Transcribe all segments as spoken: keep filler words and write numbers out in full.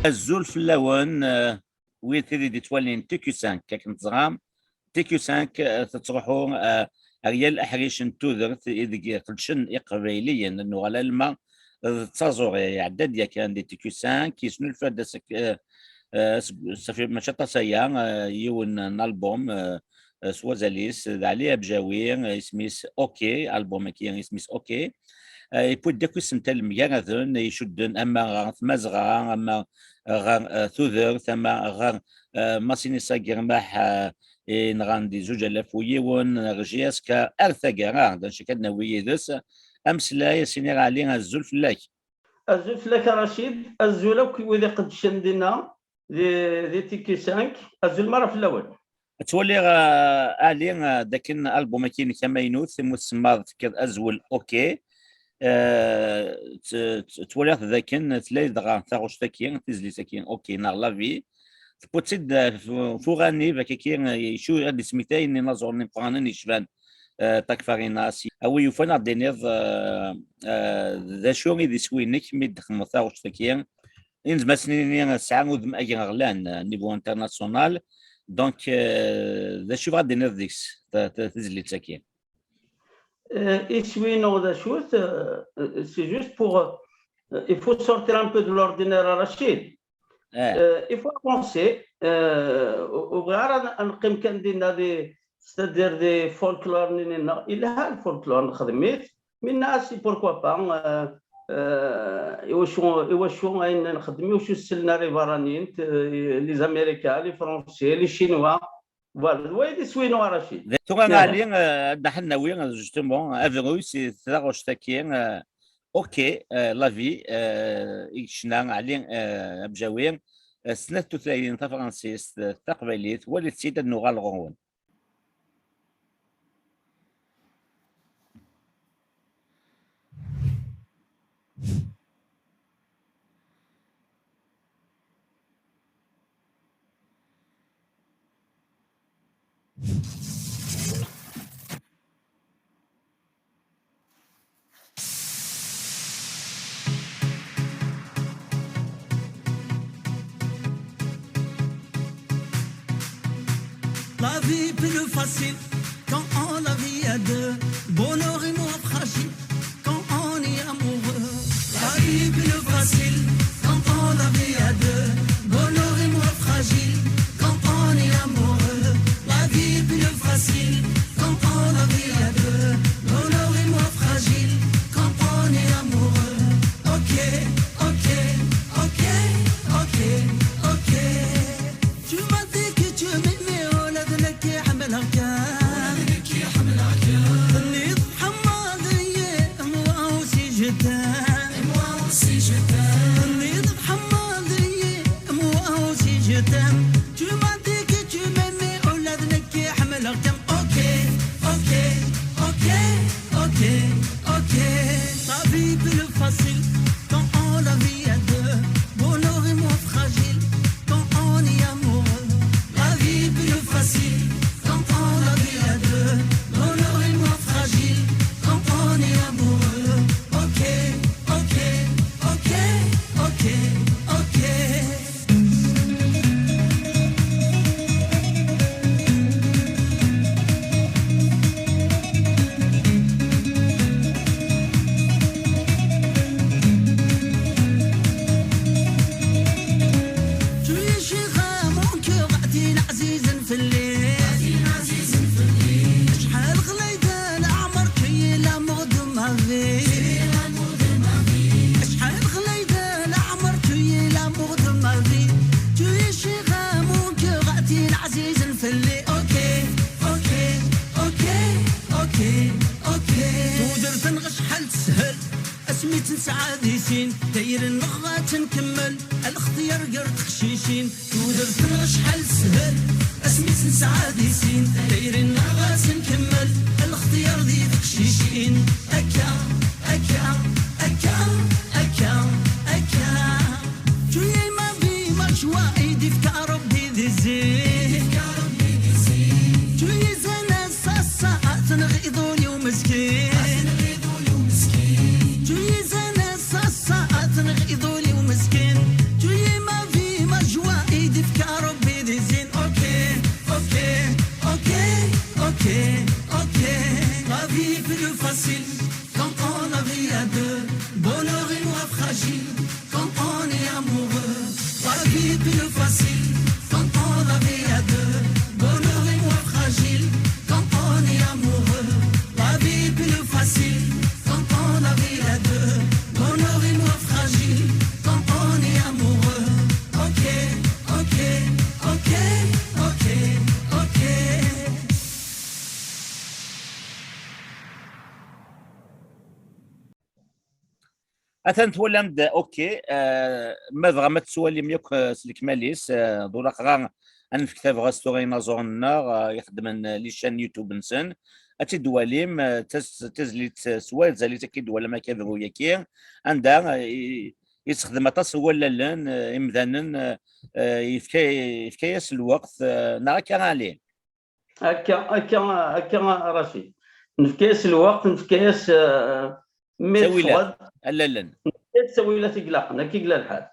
Azul fell-awen, eh, wid tid i d-ittwalin T Q cinq, akken teẓram, T Q cinq, eh, tettruḥu, eh, ar yal aḥric n tudert ideg qedcen Iqbayliyen. Nuɣal alma d taẓuri, iɛedda-d yakan di T Q cinq, yesnulfa-d asek-, eh, eh, seg, safi mačči aṭas aya, eh, yiwen n album, eh, eh, s wazal-is, d Ɛli Abjawi, eh, isem-is OK, album-agi isem-is OK. Eh, yewwi-d akk isental mgaraden, icudden ama ɣer tmazɣa, ama ɣer, eh, tudert, ama ɣer, eh, Masinisa Girmaḥ, eh, yenɣan di zuǧ alaf u yiwen, R J S K, ar taggara, d acu kan ad nawi yid-s. Ameslay, a s-iniɣ Ɛli, azul fell-ak. Azul fell-ak a Racid, azul akk i wid iqeddcen dinna di, di T Q cinq, azul mara fell-awen. Ttwaliɣ, eh, Ɛli, eh, d akken album-agi-inek amaynut, imu tsemmaḍ tekkiḍ azwel OK. Eh, tt-, tt-, ttwaliɣ-t d akken tella dɣa taɣect-agi, tizlit-agi OK, neɣ La Vie. Tewwiḍ-tt-id, eh, f-, f uɣanib, akka-agi, eh, icu ad d-ismektayen inaẓuren imeqqranen yecban, eh, Takfarinas. A wi yufan ad d-tiniḍ, eh, eh, d acu i d iswi-inek mi d-txedmeḍ taɣect-agi? I nezmer ad s-nini tesɛa udem agraɣlan, euh, niveau international. Donc, euh, d acu i bɣa ad d-tiniḍ deg-s, ta-, ta-, tizlit-agi? Euh, iswi-inu d acu-t, euh, c'est juste pour, euh, il faut sortir un peu de l'ordinaire, a Rachid. Eh. Euh, il faut avancer. Euh, ur, ur bɣiɣ ara ad neqqim kan dinna di, c'est-à-dire di folklore-nni-nneɣ. Yelha lfolklore, nexdem-it. Minna, c'est pourquoi pas, euh, euh, iwacu, iwacu ayen nxeddem, iwacu sellen ara iberraniyen, euh, les Américains, les Français, les Chinois. Voilà, d wayen iswi-inu a Racid. Tura, eh, Ɛli, eh, ad d-nawi, eh, justement, abrus i taɣect-agi, eh, OK, eh, La Vie, eh, i yecna Ɛli, eh, Abjawi, eh, snat tutlayin, tafransist, eh, taqbaylit, walit-tt-id, ad nuɣal ɣur-wen. La vie plus facile quand on la vit à deux. Bonheur et moi fragile quand on est amoureux. La vie plus facile quand on la vit à deux. Bonheur et moi fragile quand on est amoureux. La vie plus facile quand on la vit à deux. Bonheur et moi fragile quand on est amoureux. Ok, ok, ok, ok, ok. Tu m'as dit que tu m'aimais, ula d nekk ḥemmleɣ-kem. Tenniḍ tḥemmleḍ-iyi, moi aussi je t'aime. Tenniḍ tḥemmleḍ-iyi, moi aussi je t'aime. Tu m'as dit que tu m'aimais, ula d nekk ḥemmleɣ-kem. Ok, ok, ok, ok, ok. La vie plus facile quand on la vit à deux. Bonheur et moi fragile quand on est amoureux. La vie plus facile quand on la vit à deux. Bonheur et moi fragile quand on est amoureux. Ok, ok, ok, ok, ok. Tu es chère à mon cœur, a tin ɛzizen fell-i. Acḥal ɣlay d leɛmer, tu es l'amour de ma vie. Acḥal ɣlay d leɛmer, tu es l'amour de ma vie. Tu es chère à mon cœur, a tin ɛzizen fell-i. Ok, ok, ok, ok, ok. Tudert-nneɣ acḥal teshel, asmi tt-nesɛa di sin, tayri-nneɣ ad tt-nkemmel, a lextyar gar teqcicin. Tudert-nneɣ acḥal teshel, asmi tt-nesɛa di sin, tayri-nneɣ ad tt-nkemmel, a lextyar di teqcicin. Akka, akka, akka, akka, akka. Tu es ma vie, ma joie, i d-ifka Rebbi di zzin. Tu es un ass ass-a, ad tenɣiḍ ul-iw meskin. Tu es un ass ass-a, ad tenɣiḍ ul-iw meskin. Tu es ma vie, Atan twalam-d, ok, eh, ma dɣa ma tettwalim yakk, eh, s lekmal-is, eh, d ulaqɣa ad nefk tabɣest tura i inaẓuren-nneɣ, eh, ixeddmen, eh, les chaînes YouTube-nsen, ad tt-id-twalim, eh, tas-, tazlit, eh, s wazal-is akka i d-twalam akka abru-yaki, anda, eh, i-, yessexdem aṭas n wallalen, eh, imdanen, eh, eh, yefka, yefka-yas lweqt, eh, neɣ akka, Ali? Akka, akka, akka, a Racid. Nefka-yas lweqt, nefka-yas, eh, mi ttawilat, teffeɣ-d, allalen. Nefka-yas ttawilat i ilaqen, akka i yella lḥal.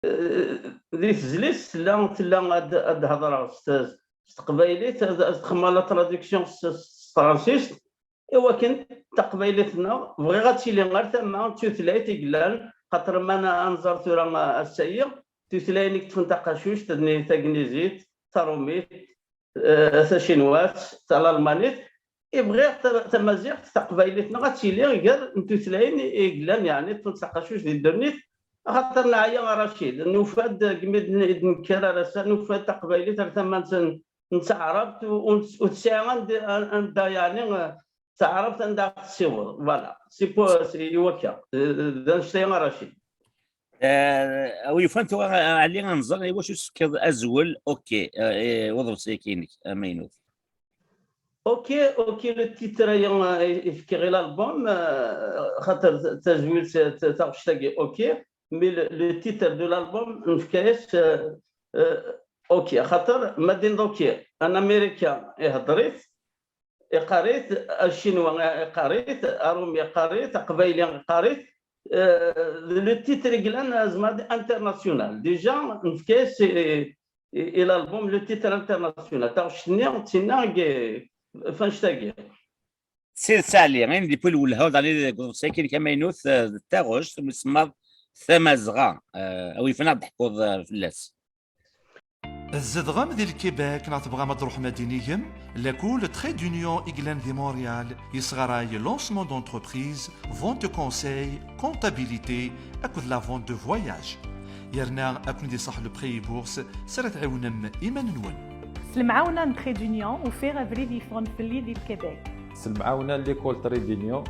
Eh, di tezlit tella, tella ad, ad hedreɣ s, s teqbaylit, ad, ad xedmeɣ la traduction s, s tefransist, i wakken taqbaylit-nneɣ, bɣiɣ ad tili ar tama n tutlayt i yellan, xaṭer ma n-, ad nẓer tura, a-, ass-ayi, tutlayin i yeṭṭfen taqacuct, d tagnizit, tarumit, eh, tacinwat, talalmanit, i bɣiɣ ta-, tamaziɣt, taqbaylit-nneɣ ad tili gar n tutlayin i yellan, yeɛni, ṭṭfent taqacuct di ddunit, axaṭer neɛya, a Racid, nufa-d, deg mi d-, d-nekker ar ass-a, nufa-d taqbaylit ar tama n, n taɛrabt, u, u, ur tesɛi anda, anda, yeɛni, eh, taɛrabt anda ad tessiweḍ. Voilà. C'est pour, c'est i wakka. Eh, d annect-a, a Racid. Eh, a wi yufan tura, eh, Ali, ad nẓer i wacu tefkiḍ azwel, ok, eh, eh, i uḍebsi-agi-inek amaynut. Ok, ok, le titre-aya, eh, i fkiɣ i l'album, eh, xaṭer t-, tazwilt, t-, taɣect-agi, ok, mais le, le titre de l'album, nefka-yas, eh, eh, ok, xaṭer ma d-tenniḍ ok, an Américain ihedder-it, iqqar-it, Acinwa iqqar-it, Arumi iqqar-it, Aqbayli iqqar-it, eh, le titre i yellan, eh, zma d international. Déjà, nefka-yas i, i, i l'album le titre international. Taɣect-nni d tinna i, f annect-agi. D tidet, Ali, ayen depuis lwelha ur d-ɛni deg uḍebsi-agi-inek amaynut, eh, d taɣect umi tsemmaḍ Tamazɣa, eh, a wi yufan ad d-teḥkuḍ, eh, fell-as. Tzedɣem di Lkibek neɣ tebɣam ad d-truḥem ad d-tinigem? Lakul Trait d'Union i yellan di Montréal yesɣaray lancement d'entreprise, vente de conseil, comptabilité akked la vente de voyage. Yerna ad ken-id-iṣaḥ le prêt et bourse s ara tɛiwnem iman-nwen. S lemɛawna n Trait d'Union, ufiɣ abrid yeffɣen fell-i di Lkibek. S lemɛawna n l'école Trait d'Union,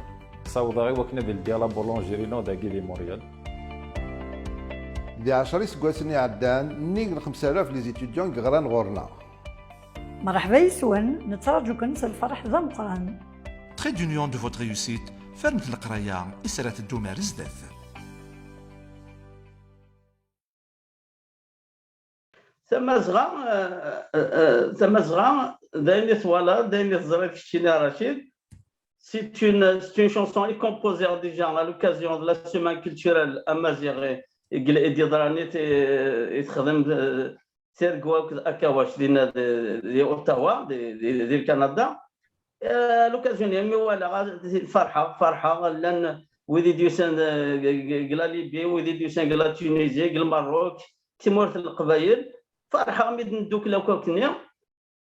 ssawḍeɣ i wakken ad ldiɣ la boulangerie-inu dagi di Montréal. Di ɛecra iseggasen iɛeddan, nnig n xemsa alaf les étudiants i yeɣran ɣur-neɣ. Mṛeḥba yes-wen, nettraǧu-ken s lfeṛḥ d ameqqran. Trait d'Union de votre réussite, fernet leqraya i s ara teddum ar zdat. Tamazɣa, eh, eh, eh, Tamazɣa, d ayen i twalaḍ, d ayen i teẓriḍ keččini, a Racid. C'est une, c'est une chanson i composée déjà à l'occasion de la semaine culturelle amaziɣ i, i, i d-yeḍran i t-, i texdem, eh, Tirgwa akked Akawac dinna di, di Ottawa, di, di, di Kanada. Eh, l'occasion-nni, mi walaɣ, ferḥeɣ, ferḥeɣ, llan wid i d-yusan, eh, g-, g-, g la Libye, wid i d-yusan g la Tunisie, g Lmerruk, timurt n Leqbayel. Ferḥeɣ mi d-neddukel akk akkenni.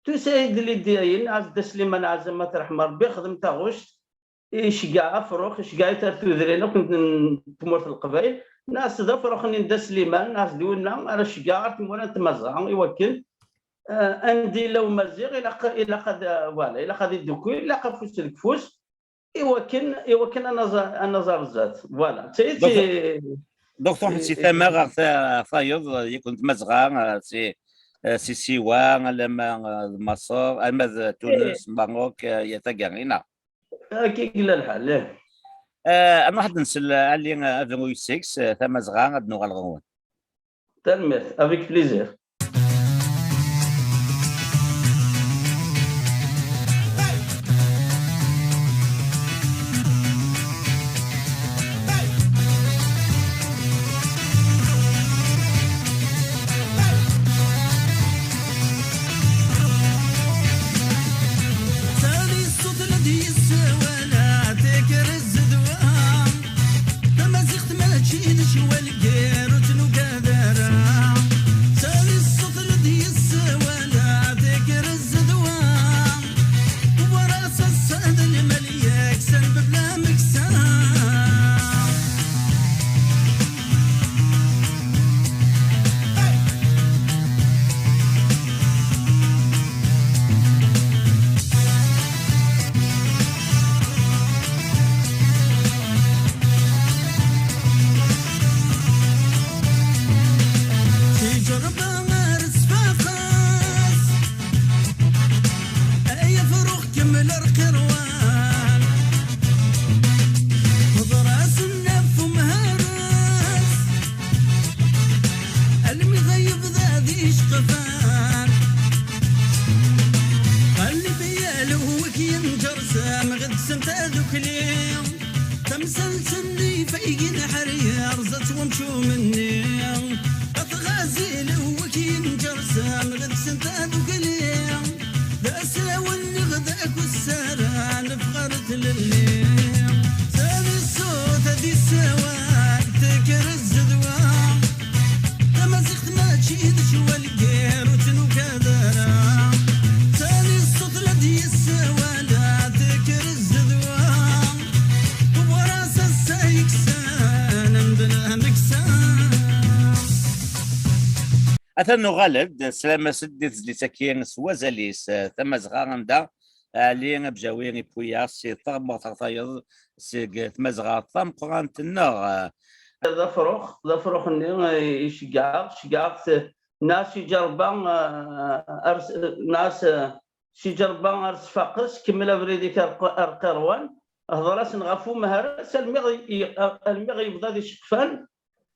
Tusa-yi-d l'idée-ayi, nniɣ-as Dda Sliman, ɛzem ma tṛeḥm Ṛebbi, xdem taɣect, iceggeɛ afrux, iceggeɛ-it ar tudrin akk n, n tmurt n Leqbayel. Nniɣ-as d afrux-nni n Dda Sliman, nniɣ-as d winna ara ceggeɛ ar tmura n Tmazɣa, i wakken, eh, anda yella Umaziɣ, ilaq, ilaq ad, voilà, ilaq ad iddukel, ilaq afus deg ufus, i wakken, i wakken ad naẓ-, ad naẓ ar zdat. Voilà. D tayet. Donc, i, donc, truḥ i, si i tama ɣer ta-, tayeḍ, yakk n Tmazɣa, eh, si, eh, si Siwa, alamma, eh, d Maṣer, alma d Tunes, eh, Maroc, eh, ya taga, ina. Akka i yella lḥal, eh. Eh, ad nruḥ ad nsel, eh, Ali, eh, Avenue six, eh, Tamazɣa, ad nuɣal ɣer-wen. Tanemmirt, avec plaisir. Tali ṣṣut la d-yessawal, tekker zzedwa. Tamaziɣt mačči d ccwal gar ur tt-nugad ara. Tali Yid-k wal gar ur ttnukad ara. Tali ṣṣut la d-yessawal, tekker zzedwa. Tewwar-as ass-a yeksan, mebla ameksa. Atan nuɣal-d, slam-as-d i tezlit-agi s wazal-is, eh, Tamazɣa, anda Ɛli Abjawi iwwi-yaɣ si tɣemmert ɣer tayeḍ seg Tmazɣa tameqqrant-nneɣ. D afrux, d afrux-nni i ceggɛeɣ, ceggɛeɣ-t, nniɣ-as iǧerba, eh, ar s-, nniɣ-as, eh, s iǧerba ar sfaqes, kemmel abrid-ik ar q-, ar Qiṛwan, hḍer-asen ɣef umehraz almi ɣ-, i-, almi ɣ-, yebḍa d iceqfan,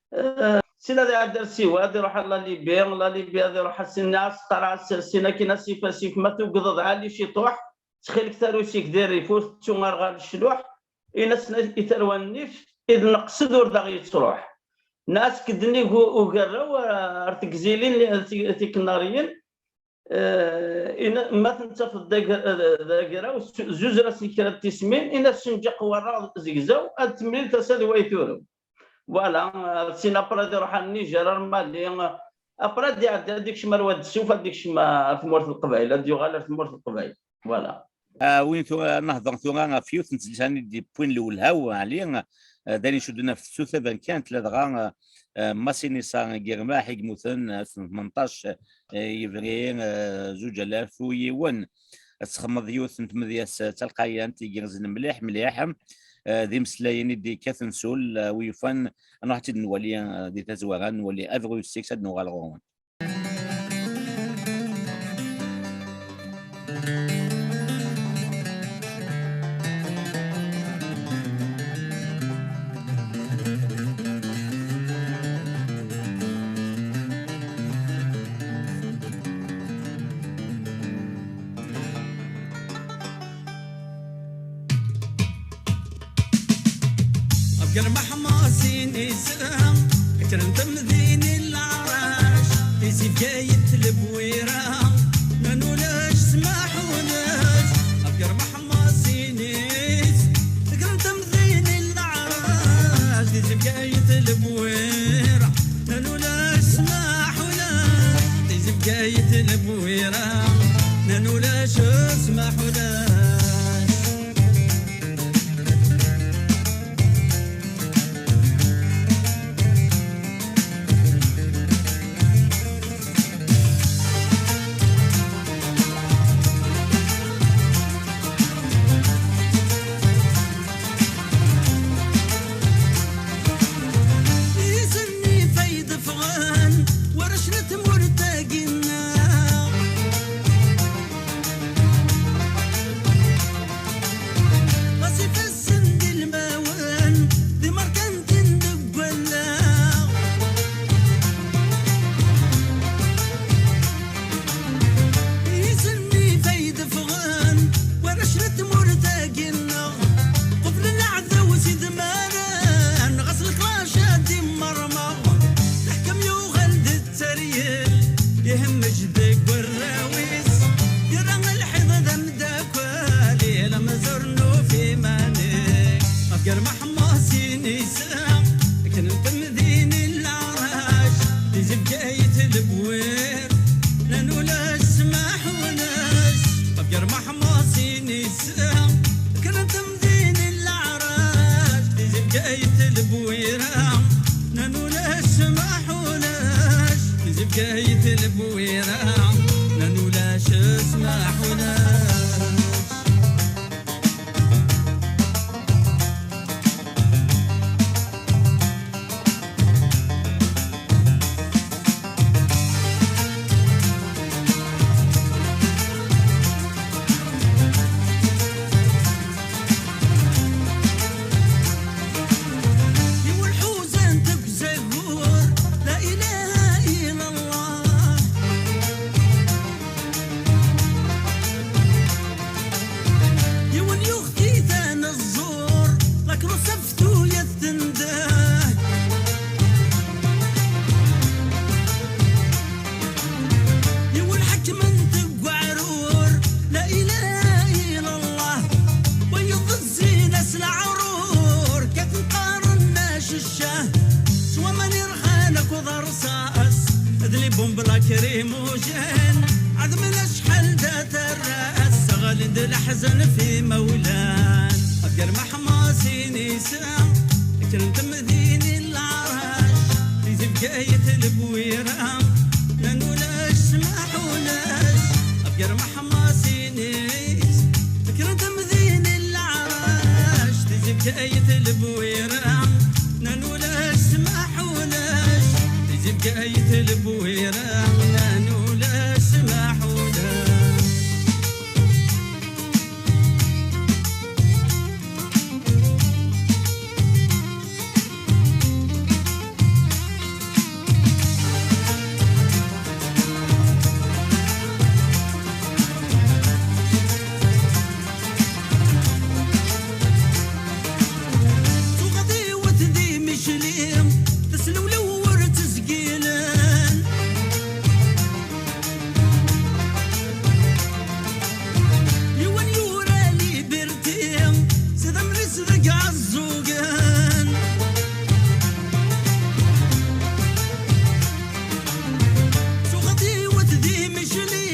Eh, sin ad iɛeddi ar Siwa, ad iruḥ ar la Libye, la Libye ad iruḥ ar sin, nniɣ-as, qqareɣ-as, sin akin asif asif, ma tugdeḍ ɛali ciṭuḥ, ttxil-k tarusi-k di rrif, ur tettu arɣal ccluḥ, in-asen i tarwa nnif, i d neqsed ur d aɣ-yettruḥ. Nniɣ-as ked nnig u-, ugerraw, eh, ar tegzilin, eh, ti-, tiknariyin, Eh, ina-, ma ten-tafeḍ d ag-, d agraw, s-, zuzer-asen kra n tismin, in-as senǧaq warraɣ zegzaw, ad temlil tasa d way turew. Voilà, eh, sin après ad iruḥ ar Niger, ar Mali, eh, après ad iɛeddi, ad ikcem ar Wad Suf, ad ikcem ar tmurt n Leqbayel, ad yuɣal ar tmurt n Leqbayel. Voilà. Ah, win tura, nehder tura ɣef yiwet n tezlit-nni d-yewwin lewlha n Ɛli, ah, d ayen icudden ɣef tefsut taberkant, ladɣa, ah, ah, Masinisa Girmaḥ i yemmuten, ah, ass n tmenṭac, ah, yebrir, ah, zuǧ alaf u yiwen. Ad txedmeḍ yiwet n tmedyazt, ah, talqayant igerrzen mliḥ, mliḥ, ah, d imeslayen i d-yekkaten s ul, ah, wi yufan, ad nruḥ ad tt-id-nwali, ah, di tazwara, nwali Avril six, ad nuɣal ɣur-wen. Ɣef germaḥ Masinisa, kkren temdinin leɛrac, tizi Bgayet lebwira, nnan ulac ssmaḥ ulac. Ɣef germaḥ Masinisa, kkren temdinin leɛrac, tizi Bgayet lebwira, nnan ulac ssmaḥ ulac. Tizi Bgayet lebwira, nnan ulac ssmaḥ ulac. Izen-nni fay d-ffɣen warrac n tmurt-agi-nneɣ. Ɣas ifassen d ilmawen, d imerkantin deg wallaɣ. Izen-nni fay d-ffɣen warrac n tmurt-agi-nneɣ. Qeflen aɛdaw s idmaren, ɣas leklac ad immermeɣ. Leḥkem yuɣal d tteryel, ihemmej deg warraw-is. Yerra lḥiḍ d ameddakel, ilamaz ur nufi iman-is. Ɣef germaḥ Masinisa, akken n temdinin leɛrac, tizi Bgayet lebwir, nnan ulac ssmaḥ ulac. Ɣef germaḥ Masinisa, akken n temdinin leɛrac, tizi Bgayet lebwira, nnan ulac ssmaḥ ulac. Tizi Bgayet lebwira, nnan ulac ssmaḥ ulac. Yiwen ḥuzan deg uzagur, la ilaha illallah. Bon, bla krimujin, ɛedmen acḥal d aterras, ɣlin-d leḥzen f imawlan. Ɣef gar meḥmasin-is, kkren temdinin leɛrac, tizi Bgayet lebwira, nnan ulac ssmaḥ ulac. Ɣef gar meḥmasin-is, kkren temdinin leɛrac, tizi Bgayet lebwira, nnan ulac ssmaḥ ulac. Tizi Bgayet lebwira, nnan ulac ssmaḥ ulac. Tuɣeḍ yiwet di Micli, teslewlew ur ttezgilen. Yiwen yura Liberté, s idammen-is deg Ɛeẓẓugen. Tuɣeḍ yiwet di Micli,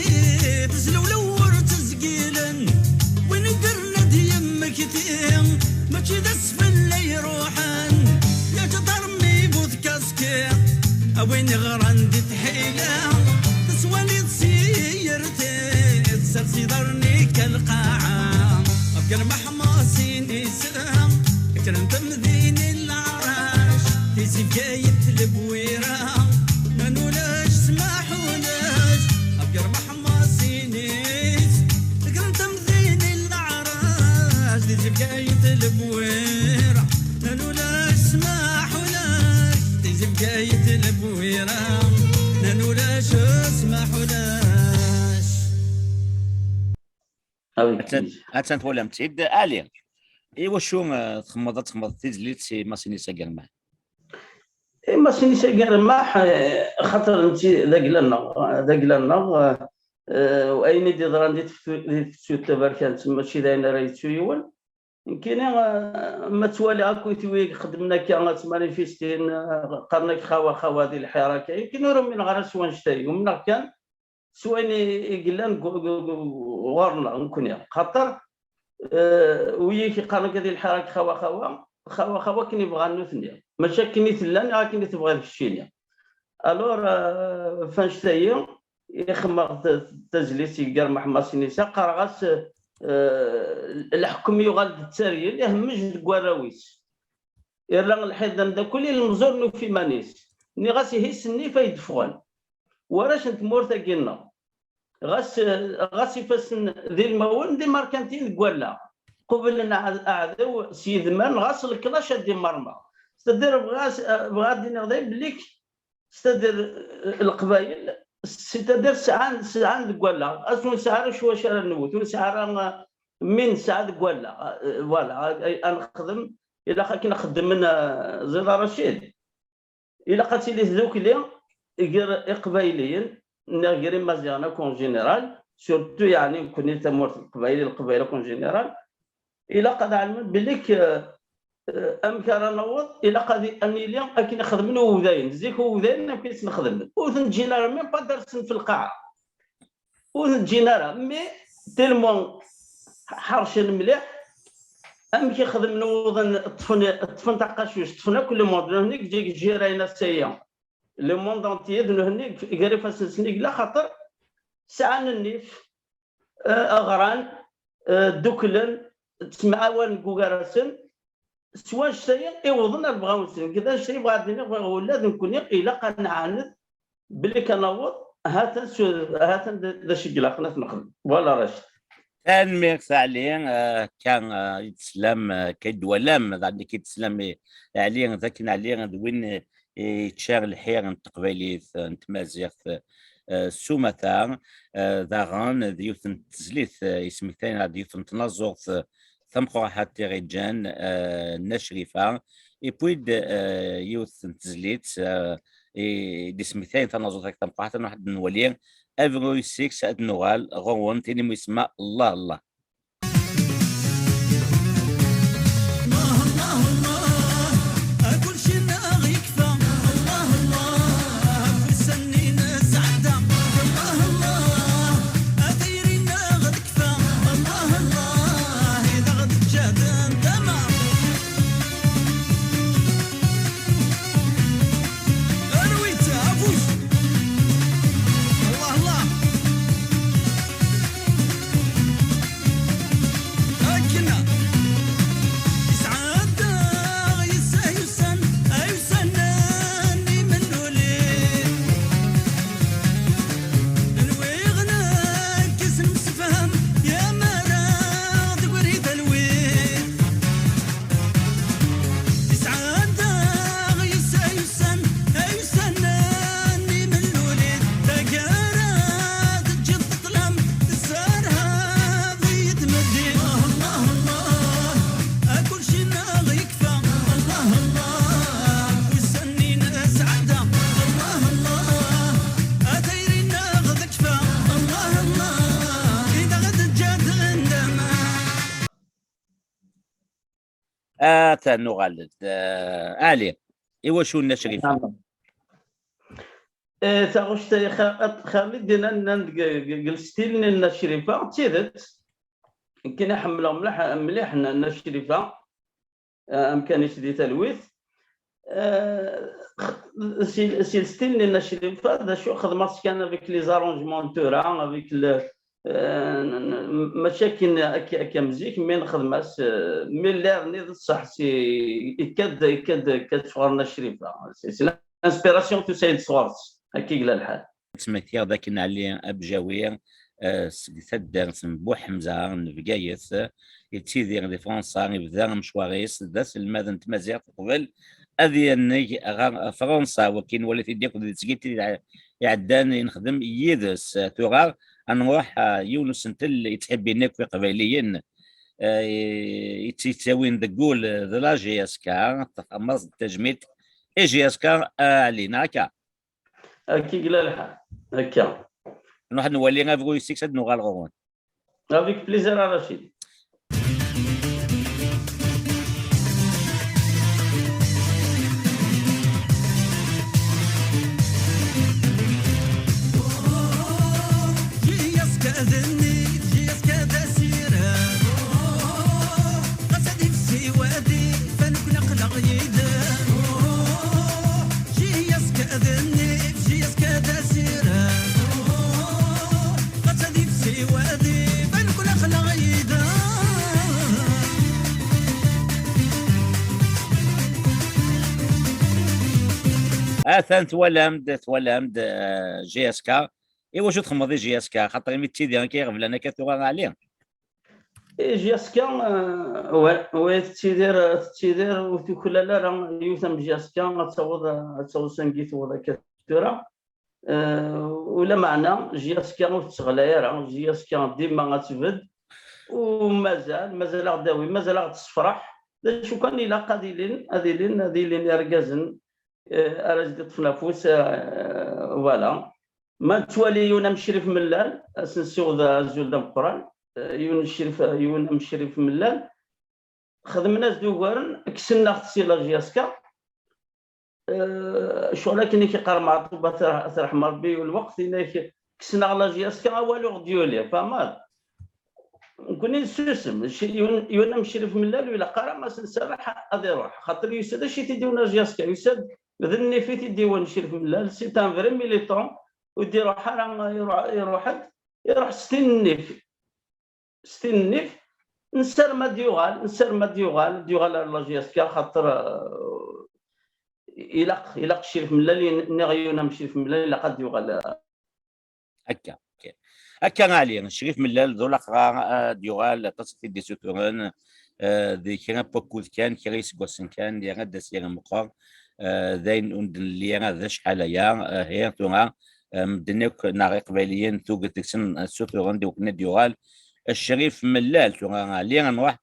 teslewlew ur ttezgilen. Win iddren ad yemmekti, mačči d asfel la iruḥen. Yaǧ aḍarmi bu tkaskiṭ, a win iɣran di tḥila, tettwaliḍ si yir tis, sers iḍarren-ik a lqaɛa. Ɣef gar meḥmasin-is, kkren temdinin leɛrac, tizi Bgayet lebwira, nnan ulac ssmaḥ ulac. Ɣef gar meḥmasin-is, kkren temdinin leɛrac, tizi Bgayet lebwira, nnan ulac ssmaḥ ulac. Tizi Bgayet lebwira, nnan ulac ssmaḥ ulac. Attan, attan twalam-tt-id. Ali, iwacu, eh, txemmeḍ ad txemmeḍ tizlit i Masinisa Germaḥ? I Masinisa Germaḥ, eh, xaṭer netta d agla-nneɣ, d agla-nneɣ, eh, eh, ayen i d-yeḍran di teftu-, di tefsut taberkant, mačči d ayen ara yettu yiwen. Nekkini, eh, ma ttwaliɣ akk itwi i ixeddmen akka, ad ttmanifistin, eh, qqaren-ak xawa, xawa di lḥirak, nekkini ur umineɣ ara s wanect-a, umneɣ kan s wayen i, i yellan gu-, gu-, gu-, ɣur-neɣ nekkni. Xaṭer, eh, wigi i k-iqqaren akka di lḥirak xawa, xawa, xawa, xawa akken i bɣan nutni. Mačči akken i tella, neɣ akken i tebɣiḍ keččini. Alors, eh, f annect-ayi, i xemmeɣ t-, tazlit i Germaḥ Masinisa, qqareɣ-as, eh, leḥkem yuɣal-d d taryel, ihemmej deg warraw-is. Irra lḥiḍ d amdakel i lemẓur n ufiman-is. Nniɣ-as, ihi s nnif ay d-ffɣen. Warrac n tmurt-agi-nneɣ. Ɣas, ɣas ifassen d ilmawen, d imerkantiyen deg wallaɣ. Qublen aɛd-, aɛdaw s yidman, ɣas leklac ad d-immermeɣ. C'est-à-dire, bɣiɣ ad, bɣiɣ ad d-iniɣ dayen belli k-, c'est-à-dire, eh, Leqbayel, c'est-à-dire sɛan, sɛan deg wallaɣ. As ur nesɛi ara cwac ara nwet, ur nesɛi ara, eh, mi nesɛa deg wallaɣ. Eh, voilà, eh, ad nexdem, ilaq akken xeddmen, eh, Ẓiḍa Racid. Ilaq ad tili tdukli gar Iqbayliyen, neɣ gar Imaziɣen akk en général, surtout, yeɛni, nekkni tamurt n Leqbayel, Leqbayel akk en général. Ilaq ad ɛelmen belli k-, eh, amek ara naweḍ, ilaq ad, ad nili akken i xedmen uwdayen. Zik uwdayen amek i tt-nexdem. Ur ten-ǧǧin ara, même pas ad rsen f lqaɛa. Ur ten-ǧǧin ara, mais tellement ḥercen mliḥ. Amek i xedmen, wwḍen, ṭṭfen, ṭṭfen taqacuct, ṭṭfen akk le monde, nehni deg Ǧirayen ass-aya. Le monde entier d nehni gar ifassen-nsen i yella, xaṭer sɛan nnif, eh, ɣran, eh, dduklen, ttemɛawanen deg ugar-asen, s wanect-ayi i wwḍen ar lebɣaw-nsen. Nekk d annect-ayi bɣiɣ ad d-iniɣ, bɣiɣ ula d nekkni ilaq ad nɛaned belli kan naweḍ, ha-t-an s-, ha-t-an d, d acu i ilaqen ad t-nexdem. Voilà, Racid. Tanemmirt a Ɛli, eh, akka, eh, i d-teslam, eh, akka i d-twalam, daɣen akka i d-teslam i Ɛli, d akken Ɛli d win, eh, yečča lḥir n teqbaylit, eh, n tmaziɣt, eh, s umata, eh, daɣen d yiwet n tezlit, eh, yesmektayen ɣer d yiwet n tnaẓurt, eh, tameqqrant i ɣ-iǧǧan, eh, Nna Crifa, et puis d, eh, yiwet n tezlit, eh, i d-ismektayen tanaẓurt-agi tameqqrant, ad nruḥ ad nwali abrid seg-s, ad nuɣal ɣur-wen, tin umi isemma Allah Allah. Atan nuɣal-d. Eh, Ali, iwacu Nna Crifa? Eh, taɣect ay Xa-, Xalid, nnan, nnan deg, deg, deg lstil-nni n Nna Crifa, d tidet. Nekkin ḥemmleɣ mliḥ, mliḥ Nna, Nna Crifa, eh, amkan-is di talwit. Eh, x-, si, si lstil-nni n Nna Crifa, d acu xedmeɣ-tt kan avec les arrangements n tura, avec le, eh, n-, n-, mačči akken akka, akka am zik, mais nexdem-as, eh, mais lerni d ṣṣeḥ, si, ikad, ikad, ikad sɣur Nna Crifa. C'est, c'est l'inspiration tusa-d sɣur-s, akka i yella lḥal. Ttmektiɣ d akken Ali Abjawi, eh, seg taddart n Buḥemza n Bgayet, eh, yettidir di Fransa, yebda amecwar-is d aselmad n tmaziɣt uqbel ad yanneg ɣer Fransa, wakin nwala-t-id akk di tesgilt iɛeddan i nexdem yid-s. Tura ad nruḥ, eh, yiwen usentel yettḥibbin akk Iqbayliyen, eh, yettawin deg wul d la J S K, tamaẓ d tajmilt i J S K, eh, Ali, neɣ akka? Akka i yella lḥal. Akka. Nruḥ nwali abru-is, ad nuɣal ɣur-wen. Avec plaisir, a Rachid. Atan twalam-d, twalam-d, eh, J S K. Iwacu txedmeḍ i J S K? Xaṭer imi tettidir akka iɣeblan akka tuɣa, Ali? I J S K, eh, wa, wa tettidir, tettidir ur tuklal ara yiwet am J S K, ad taweḍ, ad taweḍ sanga i tewweḍ akka tura. Eh, ula meɛna, J S K ur tettɣlay ara, J S K dima ad tbedd, u mazal, mazal ad ɣ-d-tawi, mazal ad ɣ-d-tessefreḥ. D acu kan ilaq ad ilin, ad ilin, ad ilin irgazen, eh, ara s-d-iṭṭfen afus, eh, voilà. Ma nettwali yiwen am Crif Mellal, ad s-nsiweḍ azul d ameqqran, eh, yiwen Crif, yiwen am Crif Mellal, xedmen-as-d ugaren, kksen-aɣ-t si la J S K. Eh, ccɣel akken i k-iqqar Meɛṭub, ad t-, ad t-yerḥem Rebbi, yiwen lweqt, yenna-k, kksen-aɣ la J S K, awal ur ɣ-d-yuli, tfehmeḍ? Nekni nessusem, c-, yiwen, yiwen am Crif Mellal, ur ilaq ara ma s-nserreḥ ad iruḥ, xaṭer yusa-d acu i t-id-iwin la J S K, yusa-d d nnif i t-id-iwin Crif Mellal, c'est un vrai militant, ur d-iruḥ ara, iruḥ, iruḥ-d, iruḥ s tin nnif. S tin nnif, nessarem ad d-yuɣal, nessarem ad d-yuɣal, ad d-yuɣal ar la J S K, xaṭer, eh, ilaq, ilaq Crif Mellal, nniɣ yiwen am Crif Mellal, ilaq ad d-yuɣal, eh. Akka, ok. Akka, Ali, Crif Mellal d ulaqrar, eh, ad d-yuɣal, aṭas i t-id-isuturen, eh, di kra n wakud kan, kra iseggasen kan, yerna-d asirem meqqer, eh, d ayen ur d-nelli ara d acḥal aya, eh, tura, eh, medden akk, neɣ Iqbayliyen, tuget deg-sen, eh, ssuturen-d i wakken ad d-yuɣal Crif Mellal. Tura, Ali, ad nruḥ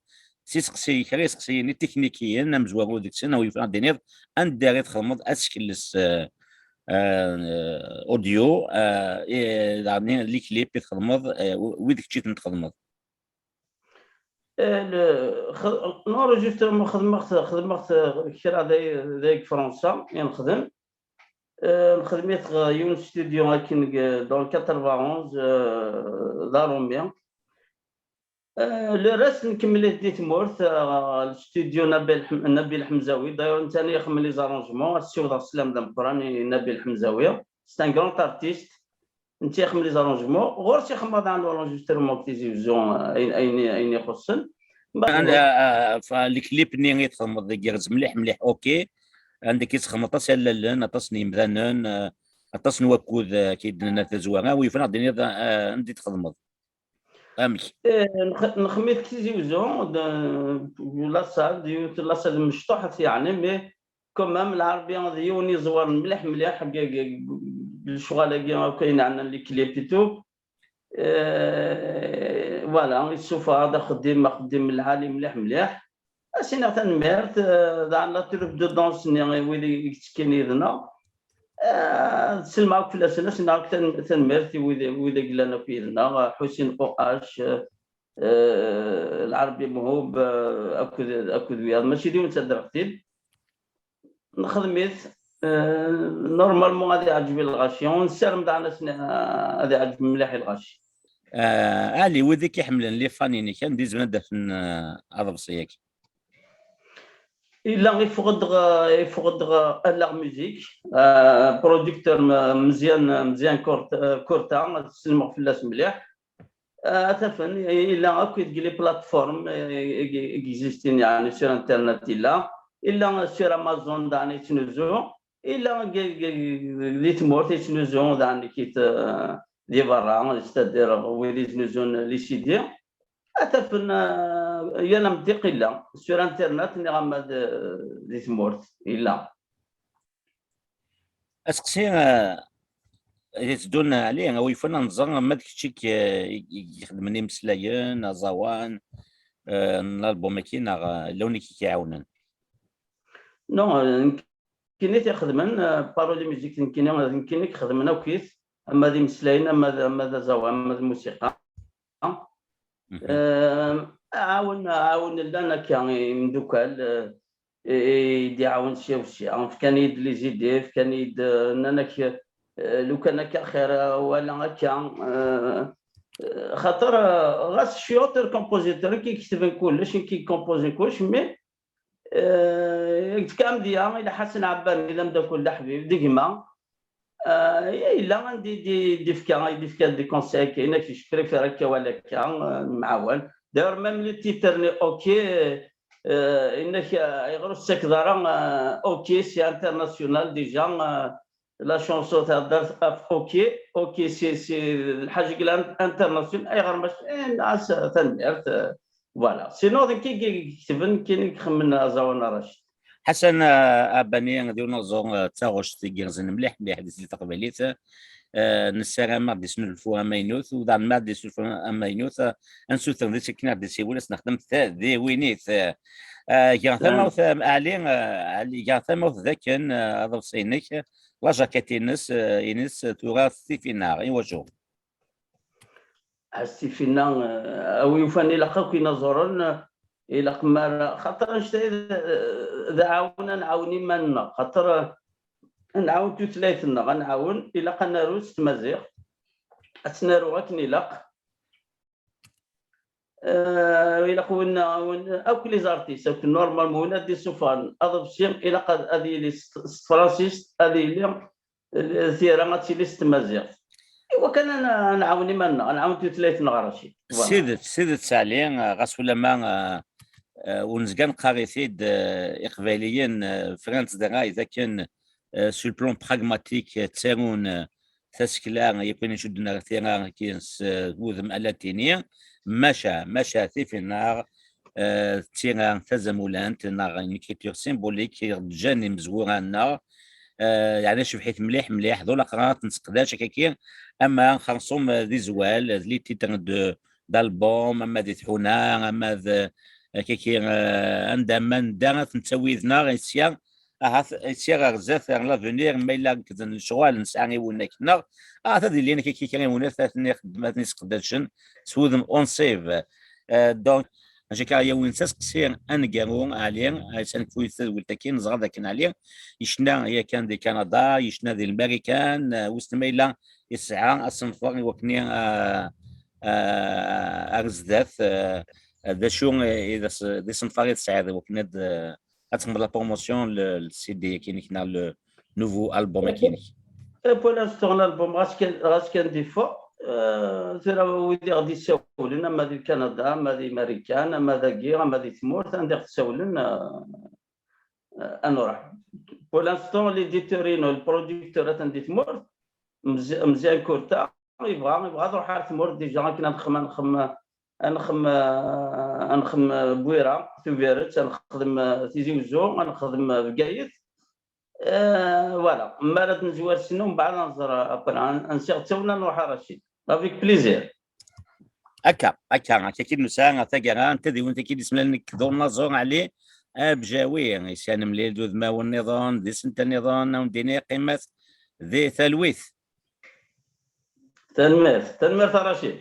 s iseqsiyen, kra iseqsiyen itiknikiyen, amezwaru deg-sen, awi yufan ad d-tiniḍ anda ara txedmeḍ asekles, eh, eh, audio, eh, eh, daɣen les clips i txedmeḍ, eh, wid kečč i ten-txedmeḍ. Eh, le-, x-, l'enregistrement xedmeɣ-t, xedmeɣ-t kra day, day deg Fransa, i nexdem. Eh, nexdem-it ɣer yiwen studio akken deg, dans le quatre-vingt-onze, eh, d Arumi. Eh, le reste nkemmel-it di tmurt, eh, le studio Nabil Ḥm-, Nabil Ḥemzawi. D'ailleurs, netta i ixedmen les arrangements, ad ssiwḍeɣ sslam d ameqqran i Nabil Ḥemzawi. C'est un grand artiste. Netta i ixedmen les arrangements. Ɣur-s i xedmeɣ daɣen l'enregistrement deg Tizi Wezzu, eh, ayen, ayen, ayen ixuṣṣen. Mbeɛd, eh, eh, fa-, le clip-nni i txedmeḍ deg igerrez mliḥ, mliḥ, ok. Anda i txedmeḍ aṭas n yallalen, aṭas n yimdanen, eh, aṭas n wakud, eh, akka i d-nenna tazwara, wi yufan ad d-tiniḍ, eh, anda i txedmeḍ? Amek? Eh, nx-, nxemmem-it deg Tizi Wezzu, d, la salle, d yiwet la salle mecṭuḥet, yeɛni, mais quand même, Lɛerbi d yiwen iẓewren mliḥ, mliḥ, deg, deg, deg lecɣal-agi akk ayen yeɛnan les clips et tout. Eh, voilà, yessufeɣ-d axeddim, axeddim lɛali mliḥ, mliḥ. Ad s-iniɣ tanemmirt, eh, daɣen la troupe de danse-nni, i wid i yettekkin yid-neɣ. Eh, ad sellmeɣ akk fell-asen, ad s-iniɣ akk tan-, tanemmirt i wid, wid i yellan akk yid-neɣ, eh, Ḥusin O H, eh, eh, Lɛerbi Mehub, eh, akked, akked wiyaḍ. Mačči d yiwen, ttadreɣ-t-id. Nexdem-it, eh, normalement ad iɛǧeb i lɣaci, u nessaram daɣen ad sen-, ad iɛǧeb mliḥ i lɣaci. Ah, Ali, wid i k-iḥemmlen, les fans-inek, anda i zemren ad d-afen, eh, aḍebsi-agi? Yella iffeɣ-d ɣ-, iffeɣ-d ɣ-, Allaɣ Musique, eh, producteur m-, Meẓyan, Meẓyan Kurt-, eh, Kurta, ad sellmeɣ fell-as mliḥ. Eh, ad t-afen, yella akk deg les plateformes, eh, i, i existin, yeɛni, sur Internet yella, yella sur Amazon daɣen yettnuzu, yella g-, g-, di tmurt yettnuzu daɣen kit, eh, di berra, c'est-à-dire wid yeznuzun les C D. Ad t-afen, eh, yal ameddiq yella, sur Internet, niɣ ama d, di tmurt yella. Aseqsi, eh, i d-iteddun, Ali, a wi yufan ad nẓer ma d kečč i k-, i, i ixedmen imeslayen, aẓawan, eh, n l'album-agi, neɣ, eh, yella win i k-iɛawnen? Non, eh, nekkini i t-ixedmen, eh, parole et musique, nekkini, nekkini i ixedmen akk-it, ama d imeslayen, ama d, ama d aẓawan, ama d lmusiqa. Mhm. Eh, aɛawen, aɛawen llan akka imdukal, eh, i, i d-iɛawen sya u sya. Fkan-iyi-d les idées, fkan-iyi-d, eh, nnan-ak, eh, lukan akka xir, eh, wala akka, eh, eh, xaṭer, eh, ɣas je suis auteur-compositeur, nekk i iketben kullec, nekk i ikompozen kullec, mais, eh, deg tkamdya, ila Ḥasan Ɛebbani, d ameddakel, d aḥbib, d gma. Eh, yella anda i d-, d-ifka, i d-ifka des conseils, akken ak je préfère akka wala akka, eh, nemɛawan. D'ailleurs, même le titre-nni, OK, eh, inek, eh, ayɣer ur tettakeḍ ara, eh, OK, c'est international déjà, eh, la chanson thedder ɣef OK, OK, c'est, c'est lḥaǧa yellan international, ayɣer mačči, eh, nniɣ-as, eh, tanemmirt, eh, voilà. Sinon, d nekk i, i iketben, nekk i ixemmen aẓawan a Racid. Ḥasan, eh, Ɛebbani, d yiwen unaẓur, eh, d taɣect igerrzen mliḥ, mliḥ di taqbaylit. Eh, nessaram ad d-isnulfu amaynut, u daɣen ma ad d-isnulfu amaynut, eh, ad nsuter di akken ad d-isiwel, ad s-nexdem tadiwinit. Eh, gar tamawt, eh, Ali, eh, Ali, gar tamawt d akken, eh, aḍebsi-inek, lajaket-ines, eh, ines tura tifinaɣ, iwacu? Ḥass tifinaɣ, eh, a wi yufan ilaq akk inaẓuren, eh, ilaq mara, xaṭer annect-a d, d aɛawen, ad nɛawen iman-nneɣ, xaṭer, eh, ad nɛawen tutlayt-nneɣ, ad nɛawen, ilaq ad naru s tmaziɣt, ad tt-naru akken ilaq. Eh, ilaq win, win, akk les artistes, akk normalement, win ad d-isuffɣen aḍebsi, ilaq ad, ad yili s, s tefransist, ad yili, eh, tira ad tili s tmaziɣt. Iwakken ad n-, ad nɛawen iman-nneɣ, ad nɛawen tutlayt-nneɣ, Racid. Voilà. S tidet, s tidet, Ali, eh, ɣas ulamma, eh, eh, ur nezga neqqar-it-id, eh, Iqbayliyen, eh, fran-tt d ṛṛay d akken, eh, sur le plan pragmatique, eh, ttarun, eh, tasekla yakk ayen icudden ar tira, akken s, eh, wudem alatini, maca, maca tifinaɣ, eh, d tira tazamulant neɣ une écriture symbolique i ɣ-d-ǧǧan imezwura-nneɣ, eh, yeɛni cebḥit mliḥ, mliḥ, d ulaqrar ad t-nesseqdac akkaki, ama xerṣum, eh, d izwal, d les titres de, d'album, ama di tḥuna, ama d, akkaki, eh, anda ma nedda ad t-nettawi yid-neɣ, sya, ahat sya ɣer zdat, ɣer l'avenir, ma yella rekden lecɣal nesɛa i wunak-nneɣ, ahat ad ilin akkaki kra n yiwunak ad ten-ixeddem, ad ten-isseqdacen s wudem unṣib. Eh, donc, acu akka, yawin s aseqsi aneggaru, Ali, eh, s anekfu tadwilt-agi, neẓra dakken Ali yecna yakan di Kanada, yecna di Lmarikan, eh, wissen ma yella yesɛa asenfar i wakken, eh, eh, ar zdat, eh, d acu i d as-, d isenfar i tesɛiḍ i wakken ad, eh, ad txedmeḍ la promotion le, le C D-agi-inek neɣ le nouveau album-agi-inek? Eh, pour l'instant, l'album, ɣas kan, ɣas kan d-iffeɣ, eh, tura wid i ɣ-d-issawlen, ama di Kanada, ama di Marikan, ama dagi, ama di tmurt, anda i ɣ-d-ssawlen, eh, eh, ad nruḥ. Pour l'instant, l'éditeur-inu, le producteur, atan di tmurt, Mzi-, Meẓyan Kurta, yebɣa, yebɣa ad ruḥ ar tmurt, déjà, akken ad nxem, ad nxem, ad nxem, eh, ad nxem, eh, Bwira, Tubiret, ad nxedem, eh, Tizi Wezzu, ad nxedem, eh, Bgayet. Eh, voilà. Mi ara d-nezwar ssna, mbeɛd ad nẓer, eh, après, ad n-, ad nsiɣ ttawna, ad nruḥ ar Racid. Avec plaisir. Akka, akka, akka, kid nesɛa taggara n tadiwin-agi d-ismlan nekk d unaẓur Ali Abjawi, yesɛan mlil d udmawen nniḍen, d isental nniḍen, ad wen-d-iniɣ qqimet di talwit. Tanemmirt, tanemmirt a Racid.